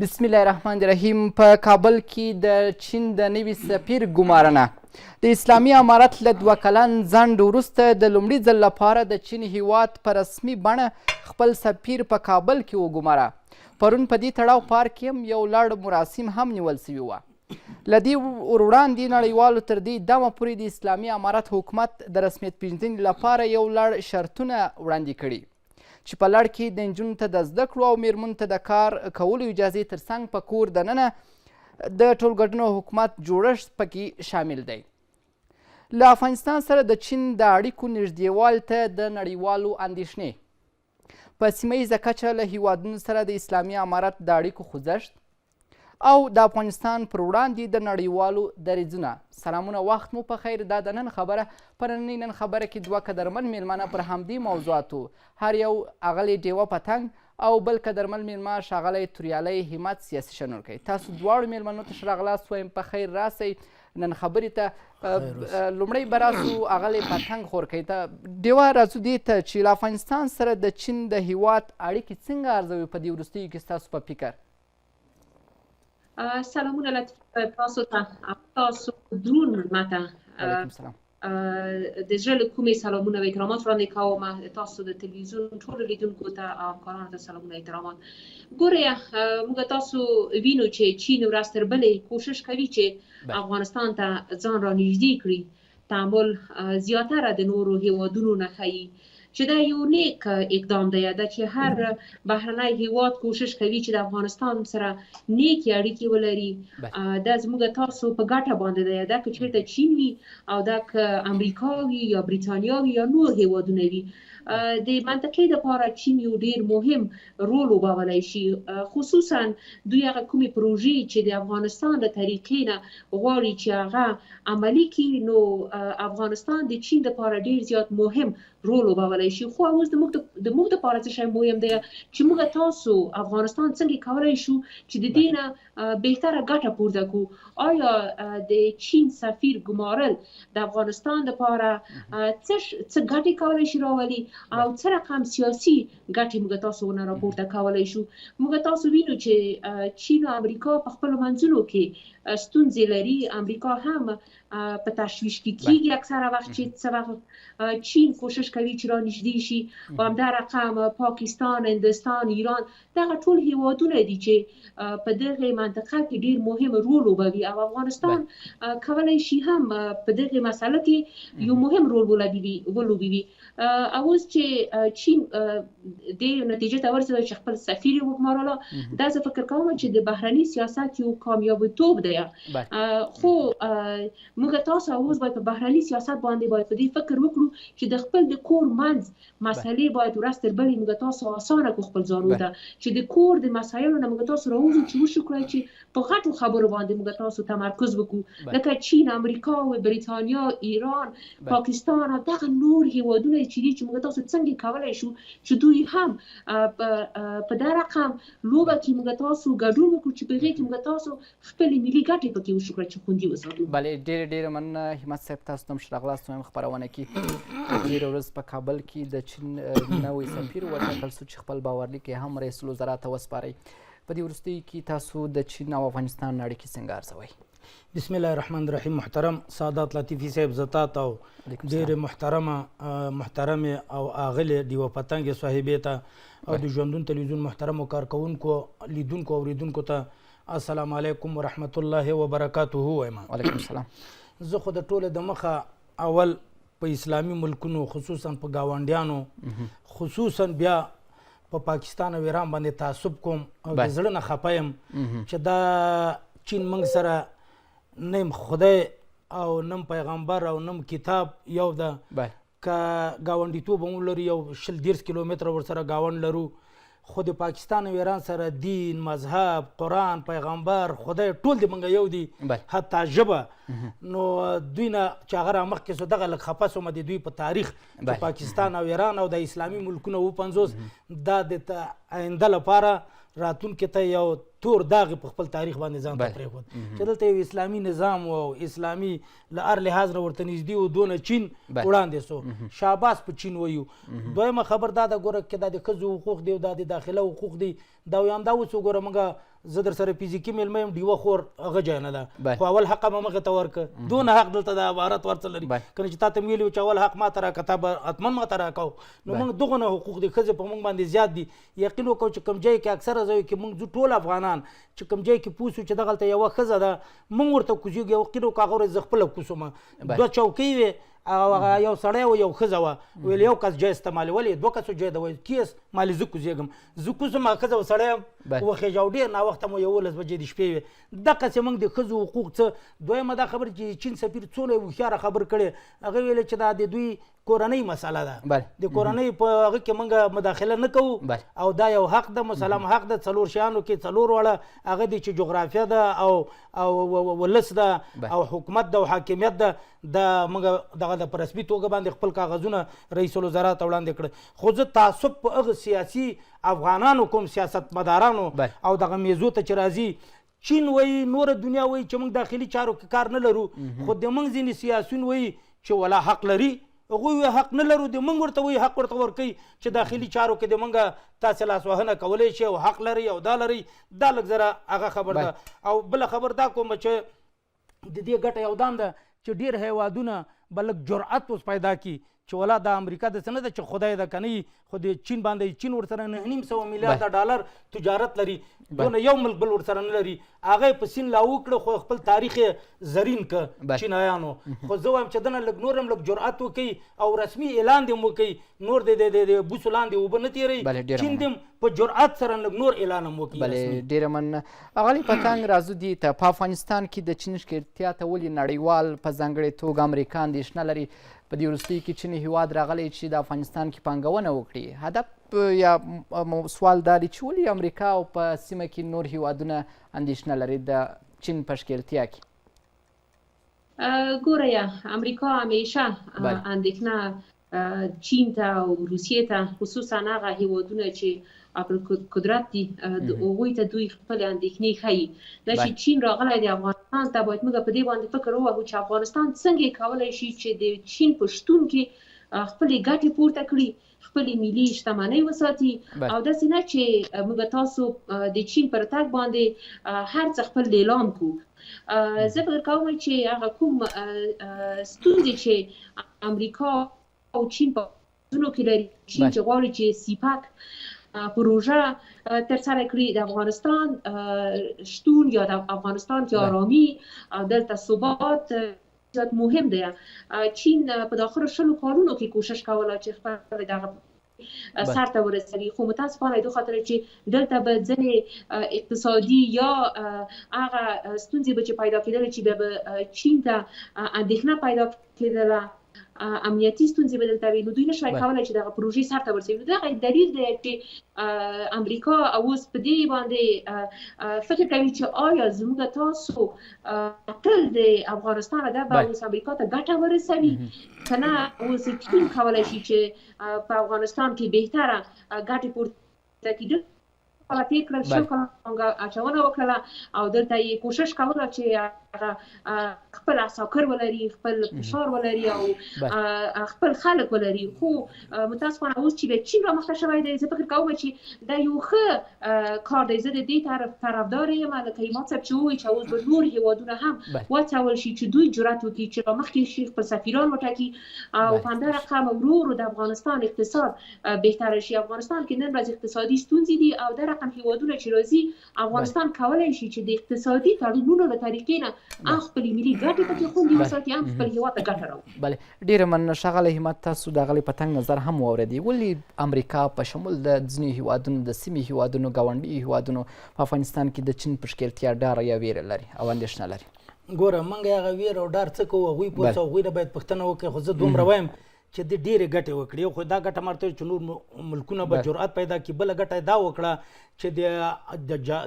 بسم الله الرحمن الرحیم. په کابل کې د چین د نوي سفیر ګمارنه د اسلامي امارت له 2 کلن ځنډ وروسته د لومړي ځل لپاره د چین هیواد په رسمي بڼه خپل سفیر په کابل کې وګماره. پرون په دې تړاو پارک کې هم یو لړ مراسم هم نیول شوي وه. له دې وړاندې نړیوالو تر دې دمه پورې د اسلامي امارت حکومت د رسمیت پېژندنې لپاره یو لړ شرطونه وړاندې کړي چې په لړ کې د نجونو ته د زده کړو او میرمنو ته د کار کولو اجازې ترڅنګ په کور دننه د ټولګډونو حکومت جوړښت پکې شامل دی. له افغانستان سره د چین د اړیکو نږدېوالي ته د نړیوالو اندېښنې، په سیمه ییزه کچه له هیوادونو سره د اسلامي امارت د اړیکو خوځښت او د افغانستان پر وړاندې د نړیوالو دریځونه. سلامونه، وخت مو په خیر. دا د نن خبره. په ننۍ نن خبره کې دوه قدرمن میلمانه پر همدې موضوعاتو، هر یو اغلې ډیوه پتنګ او بل قدرمن میلمه ښاغلی توریالی همت، سیاسي شنونکی. تاسو دواړو میلمنو ته ښه راغلاست وایم، په خیر راسئ نن خبرې ته. لومړی به راسو اغلې پتنګ خورکۍ ته. ډیوه، راځو دې ته چې له افغانستان سره د چین د هیواد اړیکې څنګه ارزوي په دې وروستیو کې ستاسو په فکر؟ سلامونه لطیف تاسو ته، تاسو درون مېلمه ته. علیکم سلام. د زړه له کومې سلامونه او احترامات وړاندې کوم. تاسو د تلویزیون ټولو لیدونکو ته او همکارانو ته سلامونه، احترامات. ګورئ، موږ تاسو وینو چې چین ورځ تر بلې کوشش کوي چې افغانستان ته ځان را نږدې کړي. تعامل زیاتره د نورو هیوادونو نه ښيي چې دا یو نیک اقدام دی، دا چې هر بهرنی هیواد کوشش کوي چې د افغانستان سره نیکې اړیکې ولري، دا زموږ تاسو په ګټه باندې دی. دا که چیرته چین وي او دا که امریکا وي یا بریتانیا وي یا نور هیوادونه وي، د منطقې لپاره چین یو ډیر مهم رول لوبولی شي. خصوصا دوی هغه کومې پروژې چې د افغانستان له طریقې نه غواړي چې هغه عملي کړي، نو افغانستان د چین لپاره ډیر زیات مهم رول لوبولی شي. خو اوس د موږ لپاره څه شی مهم دی چې موږ تاسو افغانستان څنګه کولای شو چې د دې نه بهتره ګټه پورته کړو؟ آیا د چین سفیر ګمارل د افغانستان لپاره څه ګټې کولای شي راولي او څه رقم سیاسي ګټې موږ تاسو نه راپورته کولای شو؟ موږ تاسو وینو چې چین او امریکا په خپل منځونو کې ستونزې لري. امریکا هم په تشویش کې کیږي اکثره وخت چې څه وخت چین کوشش کوي چې را نږدې شي. او همدا رقم پاکستان، هندوستان، ایران، دغه ټول هیوادونه دي چې په دغه منطقه کې ډیر مهم رول لوبوي او افغانستان کولای شي هم په دغه مسله کې یو مهم رول ولوبوي. او اوس چې چین دې نتیجې ته ورسېده چې خپل سفیر وګمارله، دا زه فکر کوم چې د بهرني سیاست یو کامیابیتوب دی. خو موږ تاسو اوس باید په بهرني سیاست باندې باید په دې فکر وکړو چې د خپل د کور منځ مسئلې باید ورځ تر بلې موږ تاسو اسانه کو خپل ځانو ته، چې د کور د مسایلو نه موږ تاسو راوځو، چې وشو کړای چې په غټو خبرو باندې موږ تاسو تمرکز وکړو، لکه چین، امریکا او بریتانیا، ایران، پاکستان او دغه نور هیوادونه چې دي، چې موږ تاسو څنګه کولای شو چې دوی هم په دا رقم لوبه کې موږ تاسو ګډون وکړو چې په هغې کې موږ تاسو خپلې ملي ګټې پکې وشو کړای چې خوندي وساتو. بله، ډېره ډېره مننه همت صاحب، تاسو ته هم ښه راغلاست وایم خپرونه کې. تېره ورځ په کابل کې د چین نوی سفیر وټاکل سو چې خپل باورلیک یې هم رئیس الوزرا ته وسپاری. په دې وروستیو کې تاسو د چین او افغانستان اړیکې څنګه ارزوئ؟ بسم الله الرحمن الرحیم. محترم سادات لطیفي صاحب، زه تاته او ډېرې محترمه محترمې او اغلې ډیوه پتنګې صاحبې ته او د ژوندون تلویزیون محترمو کارکوونکو، لیدونکو، اوریدونکو ته السلام علیکم ورحمت الله وبرکاته وایم. وعلیکم السلام. زه خو د ټولو د مخه اول په اسلامي ملکونو، خصوصا په گاونډیانو، خصوصا بیا په پاکستان او ایران باندې تعصب کوم او د زړه نه خپه یم چې دا چین موږ سره نیم خدای او نم پیغمبر او نم کتاب یو ده. که ګاونډیتوب هم ولرو، یو 20 30 کیلومتره ورسره ګاونډ لرو، خو د پاکستان او ایران سره دین، مذهب، قرآن، پیغمبر، خدای ټول د موږ یو دي، حتی ژبه. نو دوی نه چې هغه رامخکې سو، دغه لږ خفه سوم د دوی په تاریخ چې پاکستان او ایران او د اسلامي ملکونه 57 دا د آینده لپاره راتلونکي ته یو تور داغ په خپل تاریخ باندې ځان ته پرېښود چې دلته یو اسلامي نظام و او اسلامي له هر لحاظ نه ورته نږدې و، دونه چین وړاندې سو. شاباس په چین ویو. دویمه خبر دا ده، ګوره که دا د ښځو حقوق دی او دا د داخله حقوق دی، دا ویم دا اوس وګوره موږ زه در سره فزیکي میلمه یم، ډیوه خور هغه جای نه ده، خو اول حق به مخې ته ورکړه. دونه حق دلته د عبارت ورڅه لري کنه چې تا ته مې ویلي چې اول حق ما ته راکړه، تا به حتما ما ته راکاو. نو موږ دغه نه حقوق د ښځې په موږ باندې زیات دي. یقین وکړو چې کوم ځای کې اکثره ځایو کې موږ ځو ټول افغانان چې کوم ځای کې پوه شو چې دغلته یوه ښځه ده، موږ ورته کوزیږو. یقین وکړو هغه ورځ زه خپله کوز شوم، دوه چوکۍ وې او هغه یو سړی و یو ښځه وه، ویل یو کس جای استعمالي، ولې دوه کسو جای ده؟ ویل کیس مالې زه کوزېږم، زه کوز شم، هغه ښځه و سړی هم وخېژه. او ډېر ناوخته مو 11 بجې د شپې وې. دقسې موږ د ښځو حقوق څه. دویمه دا خبره چې چین سفیر څونه هوښیاره خبر کړې، هغه ویل چې دا د دوی کورنۍ مسله ده، د کورنۍ په هغه کې موږ مداخله نه کوو او دا یو حق ده، مسلم حق ده. څلور شیانو کې څلور واړه هغه دي چې جغرافیه ده او او ولس ده او حکومت ده او حاکمیت ده. دا موږ دغه د په رسمي توګه باندې خپل کاغذونه رئیس الوزرا ته وړاندې کړ. خو زه تعصب په هغه سیاسي افغانانو کوم، سیاستمدارانو او دغه میزو ته چې راځي، چین وایي نوره دنیا وایي چې موږ داخلي چارو کې کار نه لرو، خو د موږ ځینې سیاسیون وایي چې ولا حق لري، هغوی وایي حق نه لرو، د موږ ورته وایي حق ورته ورکوي چې داخلي چارو کې د موږ تاسې لاسوهنه کولی شئ او حق لرئ او دا لرئ. دا لږ زره هغه خبر ده. او بله خبر دا کوم چې د دې ګټه یو دام ده چې ډېر هیوادونه به لږ جرأت اوس پیدا کړي چې ولا دا امریکا داسې نه ده چې خدای ده که نه، خو د چین باندې چین ورسره 9.5 میلیارده ډالر تجارت لري، دونه یو ملک بل ورسره نه لري. هغه یې په سین لاهو کړه، خو خپل تاریخ یې زرین کړ چینایانو. خو زه وایم چې دنه لږ نور هم لږ جرأت وکړي او رسمي اعلان دې هم وکړي، نور دې د بوسو لاندې اوبه نه تېروي، چین دې هم په جرأت سره لږ نور اعلان هم وکړي. بله ډېره مننه اغلې پتنګ. راځو دې ته، په افغانستان کې د چین ښکېلتیا ته ولې نړیوال په ځانګړې توګه امریکا اندېښنه لري؟ په دې وروستیو کې چین هیواد راغلی چې د افغانستان کې پانګونه وکړي. هدف یا سوال دا دی چې ولې امریکا او په سیمه کې نور هیوادونه اندېښنه لري د چین په ښکېلتیا کې؟ ګوره امریکا همیشه اندېښنه چین ته او روسیې ته، خصوصا هغه هیوادونه چې پر قدرت دي، هغوی ته دوی خپل اندېښنې ښيي. دا چې چین راغلی دی افغانستان ته، باید موږ په دې باندې فکر ووهو چې افغانستان څنګه کولی شي چې د چین په شتون کې خپلې ګټې پورته کړي، خپلې ملي شتمنۍ وساتي، او داسې نه چې موږ تاسو د چین پر تګ باندې هر څه خپل لیلام کړو. زه فکر کوم چې هغه کوم ستونزې چې امریکا او چین په ځینو کې لري، چین چې غواړي چې سیپک پروژه ترسره کړي، د افغانستان شتون یا د افغانستان کې آرامي دلته ثبات زیات مهم دی. چین په داخلو 20 کالونو کې کوشش کوله چې خپل دغه سر ته ورسوي، خو متاسفانه د خاطر چې دلته به ځینې اقتصادي یا هغه ستونزې به چې پیدا کېدلې چې بیا به چین ته اندېښنه پیدا کېدله، امنیتي ستونزې به دلته وي، نو دوی نشوای کولی چې دغه پروژې سر ته ورسوي. نو دغه دلیل دی چې امریکا اوس په دې باندې فکر کوي چې آیا زموږ تاسو تل د افغانستان ده به اوس امریکا ته ګټه ورسوي که نه اوس چین کولی شي چې په افغانستان کې بهتره ګټې پورته کړي. کاله تېر کړل، 20 کاله پانګه اچونه وکړله او دلته یې کوشش کوله چې هغه خپل عساکر ولري، خپل فشار ولري او خپل خلک ولري. خو متاسفانه اوس چې بیا چین رامخته شوی دی، زه فکر کوم چې دا یو ښه کار دی. زه د دې طرفدار یم، لکه امام صاحب چې ووایي چې اوس به نور هیوادونه هم وهڅول شي چې دوی جرأت وکړي چې رامخکې شي، خپل سفیران وټاکي او په همدا رقم ورو ورو د افغانستان اقتصاد بهتره شي. افغانستان کې نن ورځ اقتصادي ستونزې دي او دا رقم هیوادونه چې راځي افغانستان کولی شي چې د اقتصادي تړونونو له طریقې نه هم خپلې ملي ګټې پکې خوندي وساتي، هم خپل هیواد ته ګټه راوړي. بله ډېره مننه ښاغلی همت، تاسو د اغلې پتنګ نظر هم واورېدی. ولې امریکا په شمول د ځینو هیوادونو، د سیمې هیوادونو، ګاونډیو هیوادونو په افغانستان کې د چین په ښکېلتیا ډار یا ویره لري او اندېښنه لري؟ ګوره موږ هغه ویره او ډار څه کوو، هغوی پوه هغوی نه باید پوښتنه وکړي. خو زه دومره وایم چې د ډېرې ګټې وکړي، خو دا ګټه مرته چې نور ملکونه به جرأت پیدا کړي. بله ګټه دا وکړه چې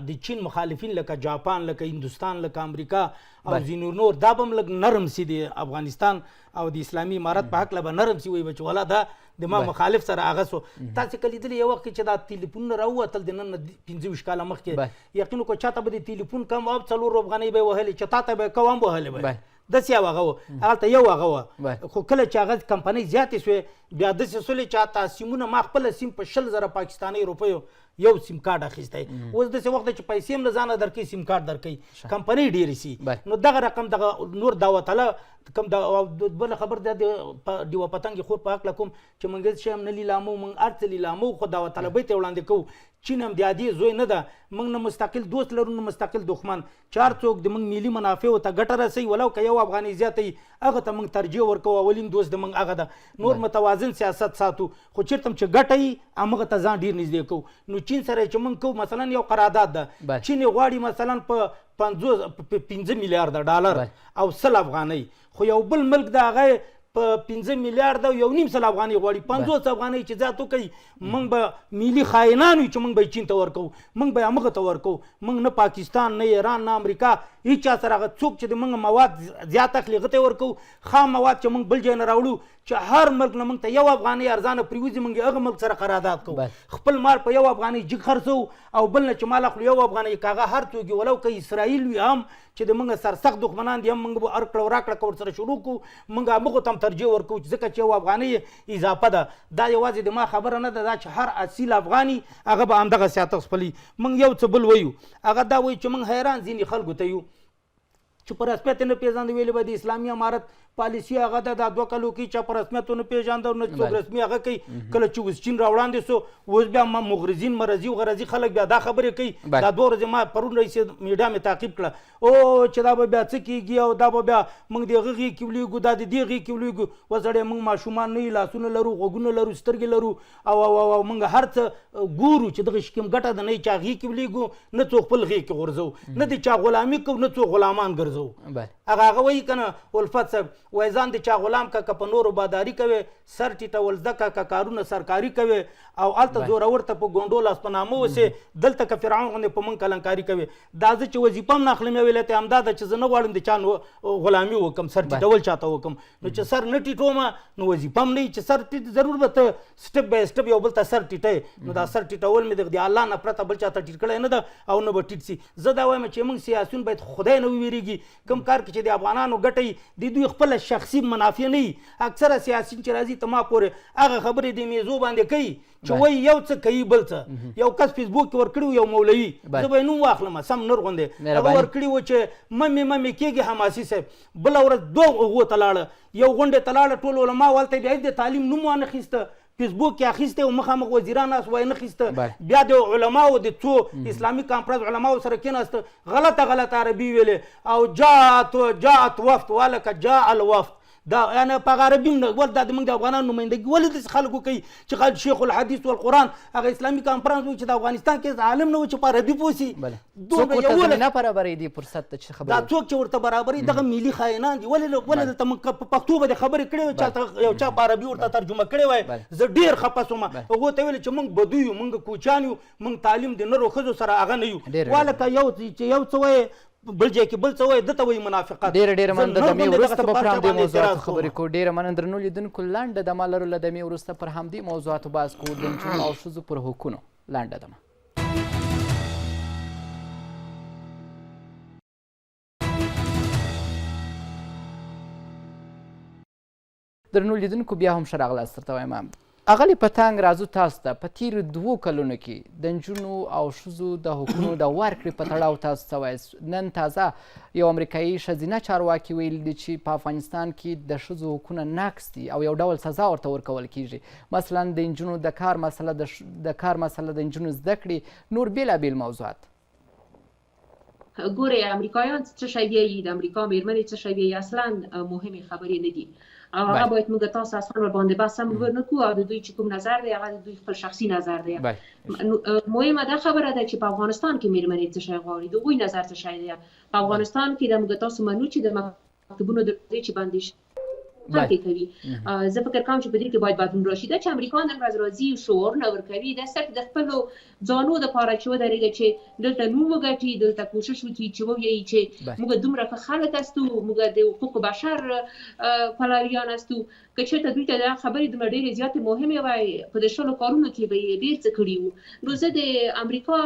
د چین مخالفین لکه جاپان، لکه هندوستان، لکه امریکا او ځینې نور دا به هم لږ نرم سي، د افغانستان او د اسلامي امارت په هکله به نرم سي، وایي به چې ولا دا د ما مخالف سره هغه سو. تاسې که لیدلې یو وخت کې چې دا تلیفونونه راووتل د نن نه 25 کاله مخکې، یقین وکړه چاته به د تلیفون کم او 4 افغانۍ به یې وهلې، چې تا ته به یې کوم هم وهلې به، داسې یو هغه و، هلته یو هغه و. خو کله چې هغه کمپنۍ زیاتې سوې بیا داسې سولې چې حتی سیمونه، ما خپله سیم په 20,000 پاکستانۍ روپیو یو سیم کارت اخیستی. اوس داسې وخت دی چې پیسې هم له ځانه درکوي، سیم کارت درکوي، کمپنۍ ډېرې سي. نو دغه رقم دغه نور داوطلب کوم بله خبر ده د ډیوه پتنګې خور په هکله کوم چې موږ هېڅ شی هم نه لیلامو، موږ هر څه لیلامو، خو داوطلبۍ ته یې وړاندې کوو. چین هم د عادي زوی نه ده، موږ نه مستقل دوست لرو نه مستقل دښمن. چې هر څوک د موږ ملي منافعو ته ګټه رسوي، ولو که یو افغانۍ زیاته وي هغه ته موږ ترجیح ورکوو، اولین دوست د موږ هغه ده. نور متوازن سیاست ساتو، خو چېرته هم چې ګټه وي همغه ته ځان ډېر نږدې کوو. نو چین سره چې موږ کوو مثلا یو قرارداد ده، چین یې غواړي مثلا په 5 میلیارده ډالر او 100 افغانۍ، خو یو بل ملک د هغه په 5 میلیارده او 1.5 افغانۍ غواړي. 50 افغانۍ چې زیات وکړي موږ به ملي خاینان یو چې موږ به یې چین ته ورکوو، موږ به یې همغه ته ورکوو. موږ نه پاکستان، نه ایران، نه امریکا، هیچا سره هغه څوک چې د موږ مواد زیات اخلي هغه ته یې ورکوو. خام مواد چې موږ بل ځای نه راوړو چې هر ملک نه موږ ته یو افغانۍ ارزانه پرېوځي، موږ یې هغه ملک سره قرارداد کوو. خپل مال په یو افغانۍ جګ خرڅوو او بل نه چې مال اخلو یو افغانۍ، که هغه هر څوک وي، ولو که اسرائیل وي هم چې د موږ سرسخت دښمنان دي هم موږ به هر کړه او راکړه که ورسره شروع کړو موږ همغو ته هم ترجیح ورکوو، ځکه چې یو افغانۍ اضافه ده. دا یوازې د ما خبره نه ده، دا چې هر اصیل افغاني هغه به همدغه سیاست خپلوي. موږ یو څه بل وایو، هغه دا وایو چې موږ حیران ځینې خلکو ته یو چې په رسمیت نه پېژاند، ویلي به د اسلامي امارت پالیسي هغه ده، دا 2 کلو کې چا په رسمیت ونه پېژانده نه څوک رسمي هغه کوي. کله چې اوس چین راوړاندې سو، اوس بیا مغرضین مرضي او غرضي خلک بیا دا خبرې کوي. دا 2 ورځې ما پرون راهیسې میډیا مې تعقیب کړه، او چې دا به بیا څه کېږي او دا به بیا موږ د هغه غېږ کې ولېږو، دا د دې غېږ کې ولېږو. وسړی موږ ماشومان نه یو، لاسونه لرو، غوږونه لرو، سترګې لرو او او موږ هر څه ګورو چې دغه شي کوم ګټه ده، نه یې چا غېږ کې ولېږو، نه څوک خپل غېږ کې غورځوو، نه د چا غلامي کوو، نه څوک غلامان ګرځوو. هغه هغه وایي که نه الفت صاحب، وایي ځان د چا غلام که په نورو باداري کوې، سر ټیټول زده که که کارونه سرکاري کوې، او هلته زورور ته په ګونډو لاس په نامه اوسې، دلته که فرعون غوندې په موږ کلنکاري کوې. دا زه چې وظیفه هم نه اخلم یو علت یې همدا ده چې زه نه غواړم د چا غلامي وکړم، سر ټیټول چاته وکړم. نو چې سر نه ټیټوم نو وظیفه هم نه وي چې سر ټیټ، ضرور به ته سټپ بای سټپ یو بل ته سر ټیټوې. نو دا سر ټیټول مې د الله نه پرته بل چاته ټیټ کړی نه ده او نه به ټیټ سي. زه دا وایم چې موږ سیاسیون باید خدای نه ووېرېږي، کوم کار کې چې د افغانانو ګټه وي د دوی خپله شخصي منافع نه وي. اکثره سیاسیون چې راځي ته ما پورې هغه خبرې د میزو باندې کوي چې وایي یو څه کوي بل څه. یو کس فیسبوک کې ورکړي وو، یو مولوي، زه به یې نوم واخلم سم نر غوندې، هغه ورکړي وو چې ممې ممې کېږي حماسي صاحب. بله ورځ دوه هغو ته لاړه، یو غونډې ته لاړه، ټول علما هلته بیا هېڅ د تعلیم نوم وانه خیسته، فیسبوک کې اخیستی او مخامخ وزیران ناست وایي نه خیسته. بیا د علماو د څو اسلامي کانفرنس علماو سره کېناسته، غلطه غلطه عربي ویلې او جاءت جاءت وفد ولکه جاء الوفد، دا یعنی په هغه عربي هم نه ول. دا د موږ د افغانانو نمایندګي ولې داسې خلکو کوي چې خلک شیخ الحدیث والقرآن هغه اسلامي کانفرنس وایي چې د افغانستان کې هېڅ عالم نه و چې په عربي پوه سي. څوک ورته زمینه برابروي دې فرصت ته چې خبرې دا څوک چې ورته برابروي دغه ملي خاینان دي. ولې ولې دلته موږ په پښتو باندې خبرې کړې وای، چاته یو چا په عربي ورته ترجمه کړې وای، زه ډېر خفه سوم. هغو ته ویل چې موږ بدو یو، موږ کوچیان یو، موږ تعلیم د نرو ښځو سره هغه نه یو. ولکه یو چې یو څه وایې بل ځای کې بل څه وایي، ده ته وایي منافقت. ډېره ډېره مننه، د دمې وروسته به پر همدې موضوعاتو خبرې کوو. ډېره مننه درنو لیدونکو، لنډه دمه لرو، له دمې وروسته پر همدې موضوعاتو بحث کوو، د نجونو او ښځو پر حقونو. لنډه دمه. درنو لیدونکو بیا هم ښه راغلاست درته وایم. اغلې پتنګ، راځو تاسو ته. په تېرو 2 کلونو کې د نجونو او ښځو د حقونو د ورکړې په تړاو تاسو څه وایاست؟ نن تازه یو امریکایي ښځینه چارواکي ویلي دي چې په افغانستان کې د ښځو حقونه نقض دي او یو ډول سزا ورته ورکول کیږي، مثلا د نجونو د کار مسله، د کار مسله، د نجونو زده کړې، نور بېلابېل موضوعات. ګورئ امریکایان څه شی وایي، د امریکا مېرمنې څه شی وایي، اصلا مهمې خبرې نه دي او هغه باید موږ تاسو اصلا ورباندې بحث هم ونه کړو او د دوی چې کوم نظر دی هغه د دوی خپل شخصي نظر دی. مهمه دا خبره ده چې په افغانستان کې مېرمنې څه شی غواړي، د هغوی نظر څه شی دی. په افغانستان کې د موږ تاسو منو چې د مکتبونو دروازې چې بندې شي خلک کوي، زه فکر کوم چې په دې کې باید بدلون راشي. دا چې امریکا نن ورځ راځي شعارونه ورکوي، دا صرف د خپلو ځانو دپاره چې ودرېږي چې دلته نوم وګټي، دلته کوشش وکړي چې ووایي چې موږ دومره ښه خلک هستو، موږ د حقوق بشر پلویان هستو. که چېرته دوی ته دا خبرې دومره ډېرې زیاتې مهمې وای، په دې 20 کارونو کې به یې ډېر څه کړي وو. نو زه د امریکا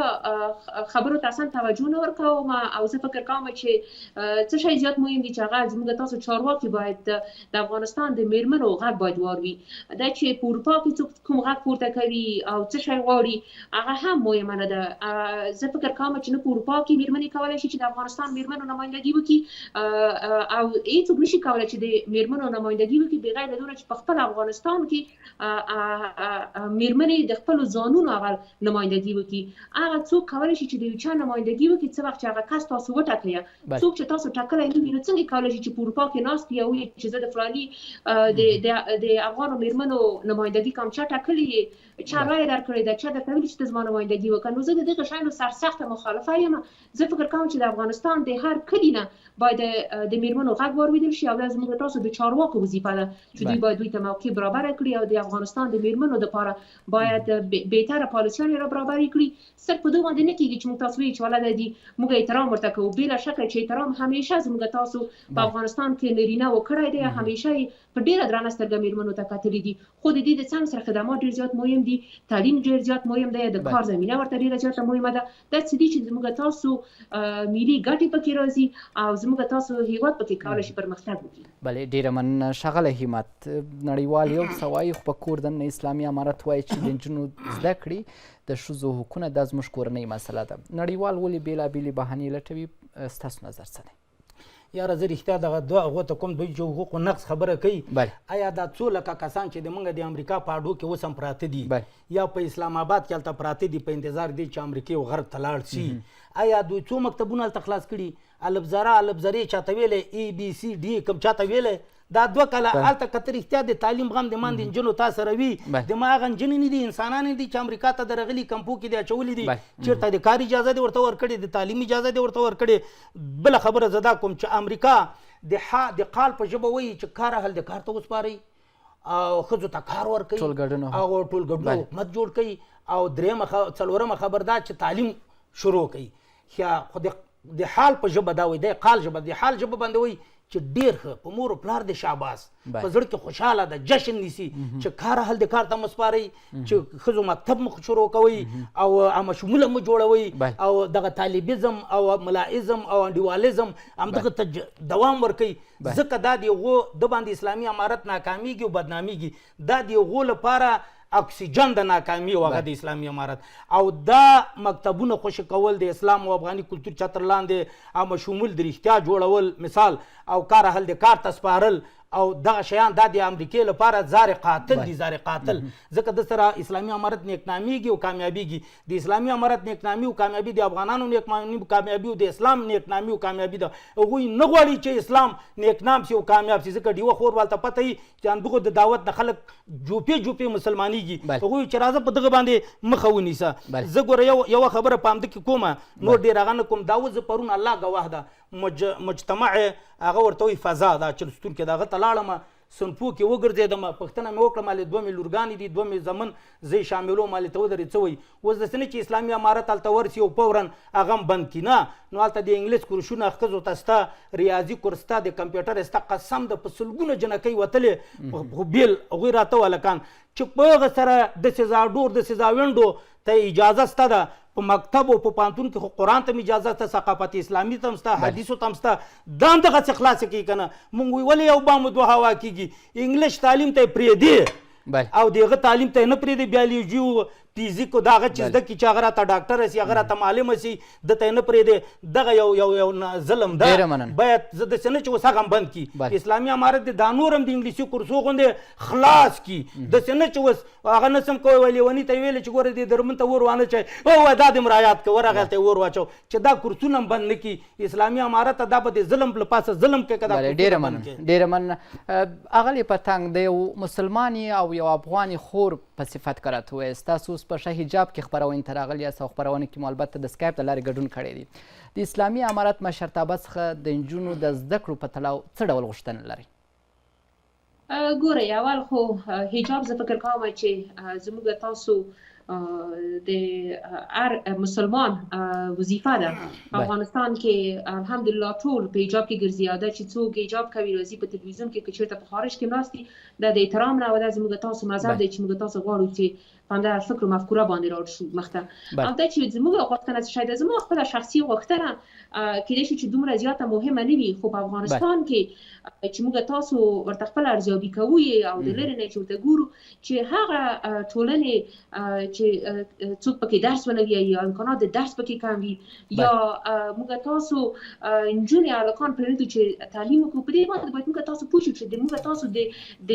خبرو ته اصلا توجه نه ورکوم او زه فکر کوم چې څه شی زیات مهم دي چې هغه زموږ تاسو چارواکي باید د افغانستان د میرمنو غږ باید واروي. دا چې په اروپا کې څوک کوم غږ پورته کوي او څه شی غواړي هغه هم مهمه نه ده. زه فکر کوم چې نه په اروپا کې میرمنې کولای شي چې د افغانستان میرمنو نمایندګي وکړي او هیڅوک نشي کولای چې د میرمنو نمایندګي وکړي بغیر له دونه چې په خپل افغانستان کې میرمنې د خپلو ځانونو اول نمایندګي وکړي. هغه څوک کولی شي چې د یو چا نمایندګي وکړي څه وخت چې هغه کس تاسو وټاکئ، څوک چې تاسو ټاکلی نه وي نو څنګه کولی شي چې په اروپا کې ناست وي او وایي چې زه د فلاني د افغانو میرمنو نمایندګي کوم، چا ټاکلي یې، چا رایه درکړې ده، چا درته ویلي چې ته زما نمایندګي وکړه. نو زه د دغه شیانو سرسخته مخالفه یم. زه فکر کوم چې د افغانستان د هر کلي نه باید د میرمنو غږ وارویدل شي او دا زموږ تاسو د چارواکو وظیفه ده چې دوی باید دوی ته موقع برابره کړي او د افغانستان د میرمنو لپاره باید بهتره پالیسیانې را برابرې کړي. صرف په دوی باندې نه کېږي چې موږ تاسو وایو چې والا دی موږ احترام ورته کوو، بې له شکه چې احترام همیشه زموږ تاسو په افغانستان کې نرینه و کړی دی، همیشه یې په ډېره درنه سترګه میرمنو ته کتلي دي، خو د دې د څنګ سره خدمات ډېر زیات مهم دي، تعلیم ډېر زیات مهم دی، د کار زمینه ورته ډېره زیاته مهمه ده. دا څه دي چې زموږ تاسو ملي ګټې پکې راځي او زموږ تاسو هیواد پکې کولی شي پرمختګ وکړي. بله ډېره مننه ښاغلی همت. نړیوال یو څه وایي خو په کور دننه اسلامي امارت وایي چې د نجونو زده کړې د ښځو حقونه دا زموږ کورنۍ مسله ده. نړیوال ولې بېلابېلې بهانې لټوي؟ ستاسو نظر څه دی؟ یاره زه رښتیا دغه دوه هغو ته کوم دوی چې حقوقو نقض خبره کوي، ایا دا څو لکه کسان چې د موږ د امریکا په اډو کې اوس هم پراته دي یا په اسلام آباد کې هلته پراته دي په انتظار دي چې امریکې او غرب ته لاړ شي، ایا دوی څو مکتبونه هلته خلاص کړي؟ الف ذره الف ذرې چاته ویلی، ای بي سي ډي کوم چاته ویلی؟ دا دوه کاله هلته که ته رښتیا د تعلیم غم د مان د نجونو تا سره وي، د ما هغه نجونې نه دي، انسانان دي چې امریکا ته درغلي کمپو کې دې اچولي دي، چېرته د کار اجازه دې ورته ورکړې، د تعلیم اجازه دې ورته ورکړې. بله خبره زه دا کوم چې امریکا د قال په ژبه وایي چې کار اهل د کار ته وسپارئ او ښځو ته کار ورکوي او ټولګډونه حکومت جوړ کوي، او درېیمه څلورمه خبر دا چې تعلیم شروع کوي. خو د حال په ژبه دا وایي، د قال ژبه، د حال ژبه باندې وایي چې ډېر ښه په مور او پلار دې شاباس، په زړه کې خوشحاله ده، جشن نیسي چې کار اهل د کار ته مو سپارئ، چې ښځو مکتب مو شروع کوئ او عامه شموله مو جوړوئ او دغه طالبیزم او ملایزم او انډیوالیزم همدغه ته دوام ورکوي. ځکه دا د هغو د باندې اسلامي امارت ناکامیږي او بدنامیږي، دا د هغو لپاره اکسیجن د ناکامي او هغه د اسلامي امارت. او دا مکتبونه خوشې کول د اسلام او افغاني کلتور چتر لاندې عامه شمول د رښتیا جوړول مثال او کار اهل د کار ته سپارل او دغه شیان دا د امریکې لپاره زار قاتل دي، زار قاتل. ځکه د سره اسلامي امارت نیکنامیږي او کامیابیږي. د اسلامي امارت نیکنامي او کامیابي د افغانانو نیکنامي او کامیابي او د اسلام نیکنامي او کامیابي ده. هغوی نه غواړي چې اسلام نیکنام سي او کامیاب سي، ځکه ډیوه خور به هلته پته وي چې همدغو د دعوت نه خلک جوپې جوپې مسلمانیږي. هغوی چې راځه په دغه باندې مخه ونیسه. زه ګوره یوه خبره په همده کې کومه، نور ډېر هغه نه کوم. دا اوس زه پرون الله ګواه ده مجتمع هغه ورته وایي فضا دا چلستون کې د هغه ته لاړم، صنفو کې وګرځېدم، پوښتنه مې وکړه، مالې دوه مې لورګانې دي، دوه مې زمن، زه یې شاملوم، مالې ته ودرې څه وایي؟ اوس داسې نه چې اسلامي امارت هلته ورسي او فوراً هغه هم بند کړي، نه. نو هلته د انګلیس کورسونه ښځو ته سته، ریاضي کورس سته، د کمپیوټر سته، قسم ده په سلګونه جنکۍ وتلې، خو بېل هغوی راته هلکان چې په هغه سره د سزا ډور د سزا وینډو ته اجازه سته ده. په مکتب او په پوهنتون کې خو قرآن ته هم اجازه سته، ثقافت اسلامي ته هم سته، حدیثو ته هم سته، دا هم دغسې خلاصې کوي که نه. مونږ وایو ولې یو بام دوه هوا کېږي؟ انګلیش تعلیم ته یې پرېږدي او د هغه تعلیم ته یې نه پرېږدي، بیولوژي او فزیک او دا هغه چې زده کړي چې هغه راته ډاکټر سي، هغه راته معلم سي، ده ته یې نه پرېږدي. دغه یو یو یو ظلم ده. باید زه داسې نه چې اوس هغه هم بند کړي. اسلامي امارت دې دا نور هم د انګلیسي کورسو غوندې خلاص کړي، داسې نه چې اوس هغه نه سم کوی. وایي لیوني ته یې ویلې چې ګوره دې درمن ته اور وانه چوي، او دا دې هم رایاد کړه، ورغی هلته یې اور واچو چې دا کورسونه هم بند نه کړي. اسلامي امارت ته دا به د ظلم له پاسه ظلم کوي که دا ډېره مننه، ډېره مننه. اغلې پتنګ، د یو مسلمانې او یو افغانې خور په صفت که راته ووایاست، تاسو اوس په ښه حجاب کې خپرونې ته راغلي یاست او خپرونه کې مو البته د سکایپ د لارې ګډون کړی دی. د اسلامي امارت مشرتابه څخه د نجونو د زده کړو په تړاو څه ډول غوښتنه لرئ؟ ګورئ، اول خو حجاب زه فکر کوم چې زموږ تاسو د هر مسلمان وظیفه ده. افغانستان کې الحمدلله ټول په حجاب کې ګرځي، او دا چې څوک حجاب کوي راځي په تلویزیون کې، که چېرته په خارج کې ناست دي، دا د احترام نه او دا زموږ تاسو مذهب دی چې موږ تاسو غواړو چې په همدغه فکر او مفکوره باندې راوړ شو مخته. او دا چې زموږ غوښتنه څه شی ده، زما خپله شخصي غوښتنه کېدای شي چې دومره زیاته مهمه نه وي، خو په افغانستان کې چې موږ تاسو ورته خپله ارزیابي کوو یې او د لرې نه چې ورته ګورو چې هغه ټولنې چې څوک پکې درس ونه وایي یا امکانات د درس پکې کم وي یا موږ تاسو نجونې هلکان پرېږدو چې تعلیم وکړو، په دې باندې باید موږ تاسو پوه شو چې د موږ تاسو د د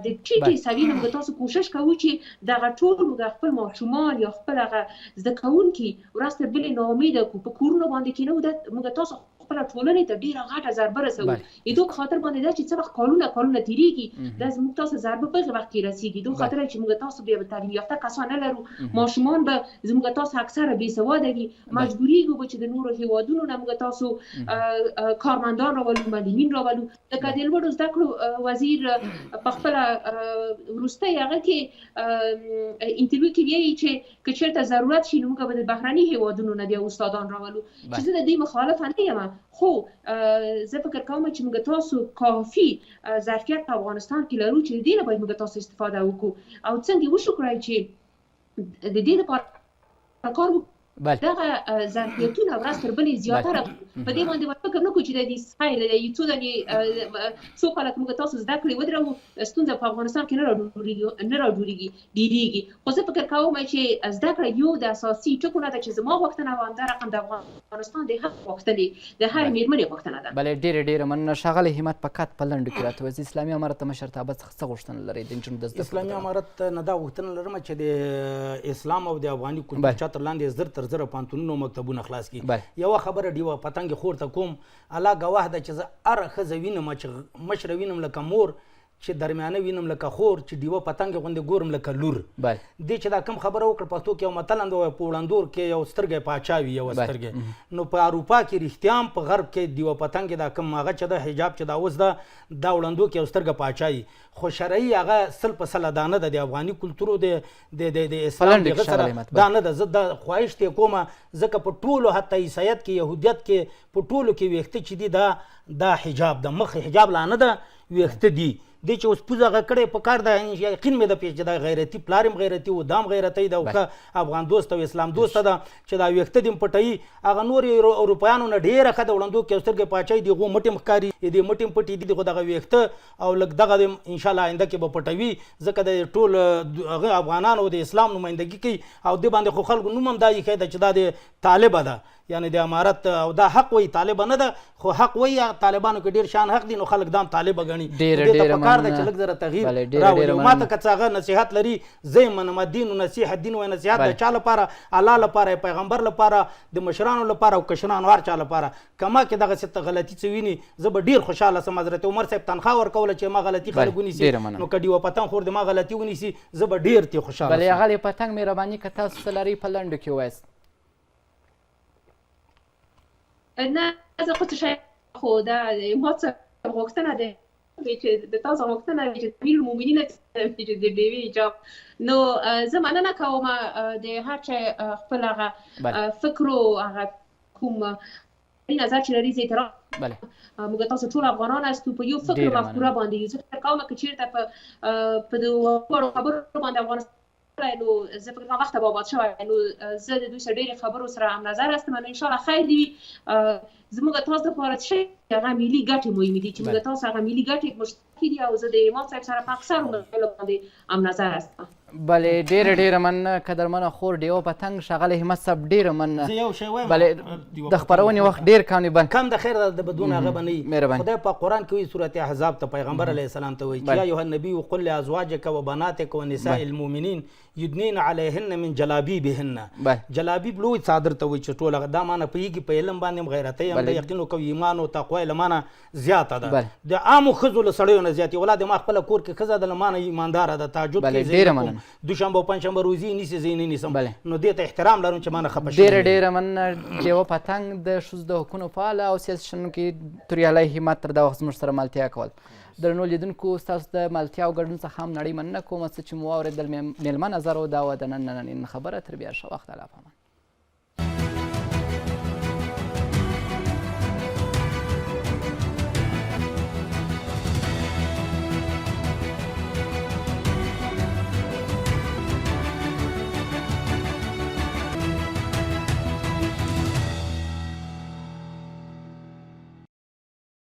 د ټیټې سویې نه موږ تاسو کوشش کوو چې دغه ټول موږ خپل ماشومان یا خپل هغه زده کوونکي ورځ تر بلې ناامیده کړو، په کورونو باندې کېنوو، دا موږ تاسو خپله ټولنې ته ډېره غټه ضربه رسوو. د دو په خاطر باندې دا چې څه وخت کالونه کالونه تېرېږي، دا زموږ تاسو ضربه په هغه وخت کې رسېږي. دو خاطر چې موږ تاسو بیا تعلیم یافته کسان نه لرو، ماشومان به زموږ تاسو اکثره بې سواده وي، مجبورېږو به چې د نورو هېوادونو نه موږ تاسو کارمندان راولو، معلمین راولو. لکه د لوړو زده کړو وزیر په خپله وروستۍ هغه کې انټرویو کې ویلي چې که چېرته ضرورت شي نو موږ به د بهرني هېوادونو نه بیا استادان راولو، چې زه د دې مخالفه نه یم، خو زه فکر کوم چې موږ تاسو کافي ظرفیت په افغانستان کې لرو چې د دې نه باید موږ تاسو استفاده وکړو او څنګه وشو کړای چې د دې لپاره کار وکړو. دغه ظرفیتونه ورځ تر بلې زیاتره په دې باندې باید فکر نه کړو چې د دې سایل د یو څو دانې څو کاله که موږ تاسو زده کړې ودروو ستونزه په افغانستان کې نه راجوړېږي، ډېرېږي. خو زه فکر کوم چې زده کړه یو د اساسي ټکو نه ده چې زما غوښتنه او همدا رقم د افغانستان د هر غوښتنې د هرې مېرمنې غوښتنه ده. بله ډېره ډېره مننه ښاغلی همت. فقط په لنډو کې راته ووایاست، اسلامي امارت د مشرتابه څخه څه غوښتنه لرئ د نجونو د زده کړو؟ اسلامي امارت نه دا غوښتنه لرم چې د اسلام او د افغاني کلتور چتر لاندې 1000 تر 1000 پوهنتونونه او مکتبونه خلاص کړي. یوه خبره ډیوه پتنګ خور ته کوم، الله ګواه ده چې زه هره ښځه وینم چې مشره وینم لکه مور، چې درمیانه وینم لکه خور، چې ډیوه پتنګ غوندې ګورم لکه لور. دې چې دا کم خبره وکړه، پښتو کې یو متل هم دی، وایي په وړاندور کې یو سترګی پاچا وي، یوه سترګی. نو په اروپا کې رښتیا هم په غرب کې ډیوه پتنګ دا کم هغه چې ده حجاب چې دا اوس ده، دا وړاندو کې یو سترګه پاچا وي، خو شرعي هغه 100 په 100 دا نه ده، د افغاني کلتورو د د د د اسلام دغه سره دا نه ده. زه دا خواهش ته کوم ځکه په ټولو حتی عیسایت کې، یهودیت کې، په ټولو کې ویښته چې دي دا دا حجاب ده، مخ حجاب لا نه ده، ویښته دي. دې چې اوس پوزه هغه کړې په کار ده، یقین مې ده پېښ چې دا غیرتي پلار هم غیرتي و، دا هم غیرتی ده او ښه افغان دوست او اسلام دوست ده چې دا ویښته دې هم پټوي. هغه نور اروپایانو نه ډېره ښه ده، وړاندو کې یو سترګې پاچاهي دي، هغو مټې هم ښکاري، دې مټې هم پټې دي، خو دغه ویښته او لږ دغه دې ان شاءالله آینده کې به پټوي، ځکه د ټول هغه افغانانو د اسلام نمایندګي کوي او دې باندې خو خلکو نوم هم دا ایښی ده چې دا د طالبه ده، یعنی د امارت او دا حق وایي، طالبه نه ده خو حق وایي، طالبانو کې ډېر شان حق دي نو خلک دا هم طالبه ګڼي. دې ته پکار ده چې لږ ذره تغییر راولي. ما ته که څه هغه نصیحت لري زه یې منم، دین و نصیحت، دین و نصیحت د چا لپاره؟ الله لپاره، پیغمبر لپاره، د مشرانو لپاره او کشرانو هر چا لپاره. که ما کې دغسې ته غلطي څه ویني زه به ډېر خوشحاله سم. حضرت عمر صاحب تنخوا ورکوله چې ما غلطي خلک ونیسي، نو که ډیوه پتنګ خور دې ما غلطي ونیسي زه به ډېر ترې خوشحاله سم. بله اغلې پتنګ مهرباني که تاسو څه لرئ په لنډو کې ووایاست. نه زه خو څه شی خو دا ما څه غوښتنه ده چې د تاسو غوښتنه وي چې امیر المؤمنین چې د ډیوې حجاب، نو زه مننه کوم د هر چا خپل هغه فکر او هغه کوم نظر چې لري زه اعتراض. موږ تاسو ټول افغانان هستو په یو فکر او مفکوره باندې یو. زه فکر کوم که چېرته په دغو خبرو باندې افغانستان نو زه فکر کوم وخت به آباد شوی، نو زه د دوی سره ډېرې خبرو سره هم نظر هستم. نو انشاءالله خیر دی وي. زموږ تاسو لپاره څه هغه ملي ګټې مهمې دي چې موږ تاسو هغه ملي ګټې مشترکې دي او زه د امام صاحب سره په اکثرو مسایلو باندې هم نظر هستم. بله ډېره ډېره مننه قدرمنه خور ډیوه پتنګ. ښاغلی همت صاحب ډېره مننه. زه یو شی وایم، بله د خپرونې وخت ډېر کم دی، کم د خیر ده، د بدون هغه به نه وي. مهرباني. خدای په قرآن کې وایي سورة احزاب ته پیغمبر علیه السلام ته وایي چې یا ایها النبي قل لازواجک وبناتک ونساء المؤمنین یدنین علیهن من جلابیبهن. جلابیب لوی څادر ته وایي چې ټول هغه دا معنی پوهېږي، په علم باندې هم غیرتۍ هم ده، یقین وکړو ایمان او تقوا یې له مانه زیاته ده، د عامو ښځو له سړیو نه زیات. ولا د ما خپله کور کې ښځه ده له مانه ایمانداره ده، تهجد کوي، زه یې نه کوم، دوشنبه او پنجشنبه روزي یې نیسي، زه یې نه نیسم، نو دې ته احترام لرم چې ما نه خفه شوی. ډېره ډېره مننه ډېوه پتنګ د ښځو د حقونو فعاله او سیاسي شنونکي توریالی همت تر دا وخت زموږ سره ملتیا کول. درنو لیدونکو ستاسو د ملتیا او ګډون څخه هم نړۍ مننه کوم. څه چې مو واورېدل مېلمه نظر و، دا وه د نن نننۍ خبره. تر بیا ښه وخت، الله په امان.